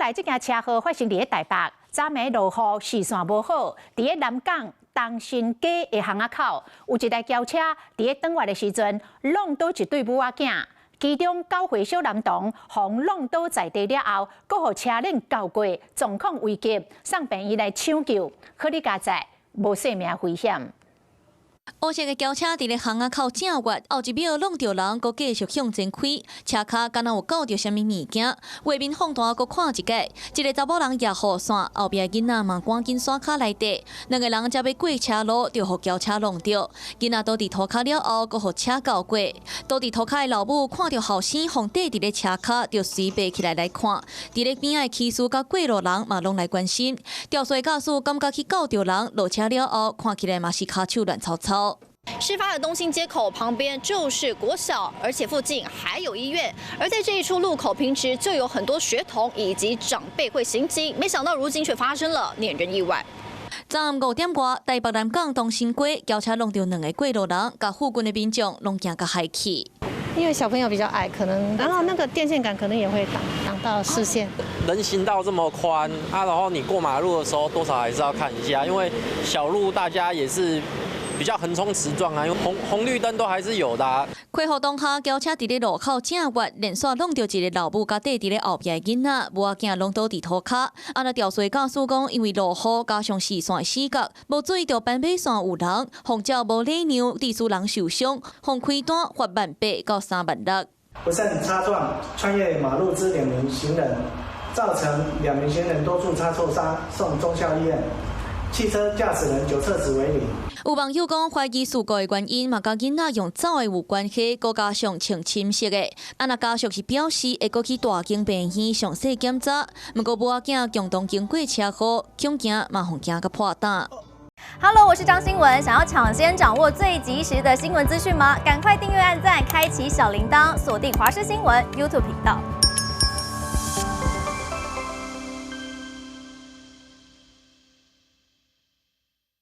來這件車禍發生佇咧台北，昨暝落雨，視線無好，佇咧南港東新街的巷仔口，有一台轎車佇咧轉彎的時陣，挵倒一對母仔囝，其中9歲小男童予挵倒在地了後，閣予車輪轎過，狀況危急，送病院來搶救，好佳哉無性命危險。烏色的轎車佇咧巷仔口正彎，後一秒挵著人，閣繼續向前開，車跤敢若有轎著啥物物件。畫面放大閣看一擺，一个查某人舉雨傘，後壁囡仔嘛趕緊徙跤內底，兩个人才欲過車路，就予轎車挵著。囡仔倒佇塗跤了後，閣予車轎過。倒佇塗跤的老母看著後生予綴佇咧車跤，就隨爬起來來看。佇咧邊仔的騎士佮過路人嘛攏來關心。肇事駕駛感覺去轎著人，落車了後，看起來嘛是跤手亂糟糟。事發的東興街口旁邊就是國小，而且附近還有醫院。而在這一處路口，平時就有很多學童以及長輩會行經，沒想到如今卻發生了碾人意外。昨暗5點外，台北南港東新街轎車挵著兩个過路人，共附近的民眾攏驚共害去。因為小朋友比較矮，可能然後那個電線桿可能也會擋擋到視線。人行道這麼寬啊，然後你過馬路的時候，多少還是要看一下，因為小路大家也是比較橫衝直撞啊，因為紅綠燈都還是有的啊。開予當下，轎車佇咧路口正彎，連續挵著一个老母佮綴佇咧後壁的囡仔，母仔囝攏倒佇塗跤。啊，若肇事駕駛講，因為落雨加上視線死角，無注意著斑馬線有人，予照無禮讓，致使人受傷，予開單罰1.8萬到3萬6。不慎擦撞穿越馬路之兩名行人，造成兩名行人多處擦挫傷，送忠孝醫院。汽車駕駛人酒測值為零。有網友講，懷疑事故的原因嘛，佮囡仔用走的有關係，閣加上穿深色的。啊，若家屬是表示會閣去大興病院詳細檢查。毋過母仔囝共同經過車禍，恐驚嘛予驚共破膽。 Hello，我是張新文。想要搶先掌握最及時的新聞資訊嗎？趕快訂閱、按讚、開啟小鈴鐺，鎖定華視新聞 YouTube 頻道。